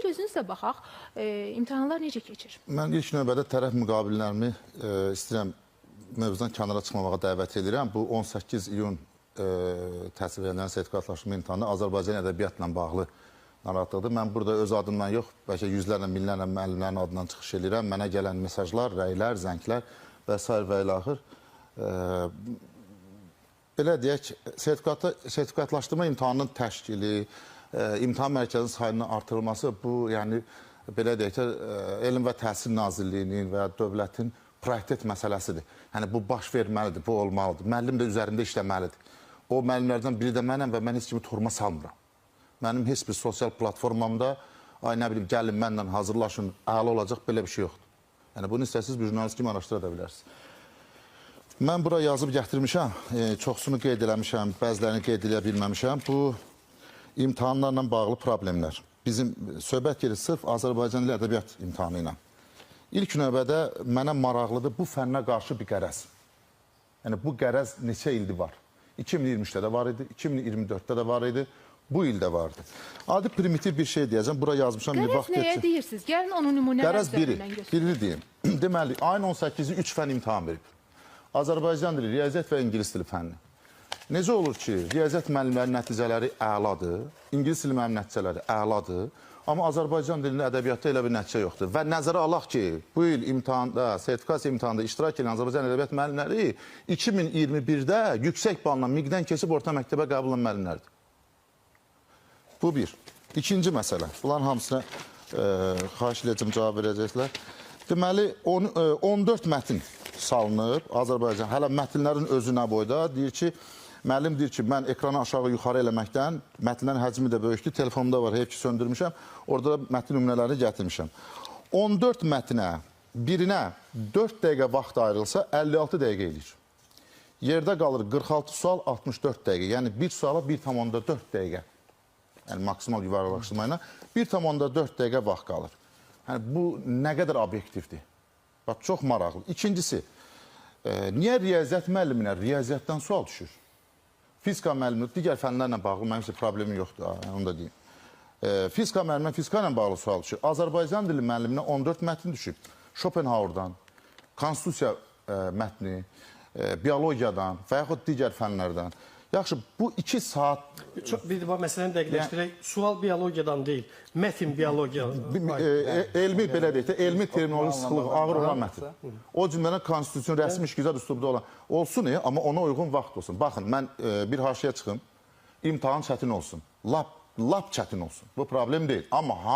gözünüzlə baxaq, imtahanlar necə keçir? Mən ilk növbədə tərəf müqabillərimi istəyirəm mövzudan kənara çıxmamağa dəvət edirəm. Bu 18 iyun təhsil verənlərin sertifikatlaşdırma imtahanı Azərbaycan ədəbiyyatla bağlı narahatlıqdır. Mən burada öz adımdan yox, bəlkə yüzlərlə, minlərlə müəllimlərin adından çıxış edirəm. Mənə gələn mesajlar, rəylər, zənglər və sair və ilaxır. Belə deyək, sertifikatlaşdırma imtahanının təşkili, imtahan mərkəzinin sayının artırılması bu, yəni belə deyək də, Elm və Təhsil Nazirliyinin və ya dövlətin prioritet məsələsidir. Yəni bu baş verməlidir, bu olmalıdır. Müəllim də üzərində işləməlidir. O müəllimlərdən biri də mənəm və mən heç kimi torma salmıram. Mənim heç bir sosial platformamda, ay nə bilim, gəlin mənlə hazırlaşın, əla olacaq, belə bir şey yoxdur. Yəni bunu istəsiniz bir jurnalist kimi araşdıra da bilərsiniz. Mən bura yazıb gətirmişəm, çoxsunu qeyd eləmişəm, bəzilərini qeyd eləyə bilməmişəm. Bu imtahanlarla bağlı problemlər. Bizim söhbət gedir sırf Azərbaycan dili ədəbiyyat imtahanı ilə. İlk növbədə mənə maraqlıdır bu fənnə qarşı bir qərəz. Yəni bu qərəz neçə ildir var? 2023-də də var idi, 2024-də də var idi, bu il də vardı. Adi primitiv bir şey deyəcəm, bura yazmışam. Qərəz nəyə deyirsiniz? Gəlin onu nümunələr Qərəz birini deyim. Deməli, ayın 18-i 3 fənn imtahan verib. Azərbaycan dili, riyaziyyat və ingilis dili fənni. Necə olur ki, riyaziyyat müəllimlərinin nəticələri əladır, ingilis dili müəllim nəticələri əladır, amma Azərbaycan dilində ədəbiyyatda elə bir nəticə yoxdur. Və nəzərə alaq ki, bu il imtahanda, sertifikasiya imtahanında iştirak edən Azərbaycan ədəbiyyat müəllimləri 2021-də yüksək balla MİQ-dən keçib orta məktəbə qəbul olan müəllimlərdir. Bu bir. İkinci məsələ. Bunların hamısına xahiş edəcəm, cavab verəcəklər. Deməli, 14 mətin salınıb Azərbaycan. Hələ mətnlərin özü nə boyda? Deyir ki, müəllim deyir ki, mən ekranı aşağı yuxarı eləməkdən, mətnlərin həcmi də böyükdür, telefonumda var, heyf ki, söndürmüşəm. Orada da mətn nümunələrini gətirmişəm. 14 mətnə birinə 4 dəqiqə vaxt ayrılsa, 56 dəqiqə eləyir. Yerdə qalır 46 sual, 64 dəqiqə. Yəni, bir suala 1,4 dəqiqə. Yəni, maksimal yuvarlaqlaşdırma ilə 1,4 dəqiqə vaxt qalır. Yəni, bu nə qədər obyektivdir? Bax, çox maraqlı. İkincisi, niyə riyaziyyat müəlliminə riyaziyyatdan sual düşür? Fizika müəlliminə, digər fənlərlə bağlı mənim isə problemim yoxdur, onu da deyim. Fizika müəlliminə fizika ilə bağlı sual düşür. Azərbaycan dili müəlliminə 14 mətn düşüb. Schopenhauer'dan, konstitusiya mətni, biologiyadan və yaxud digər fənlərdən. Yaxşı, bu 2 saat... Bir də məsələni dəqiqləşdirək. Sual biologiyadan deyil, mətn biologiya. Elmi, belə deyək də, elmi terminoloji sıxlığı ağır olan mətn. O cümlədən konstitusiyon rəsmi işgüzar üslubda olan olsun, amma ona uyğun vaxt olsun. Baxın, mən bir haşiyə çıxım, imtahan çətin olsun. Lap çətin olsun. Bu problem deyil. Amma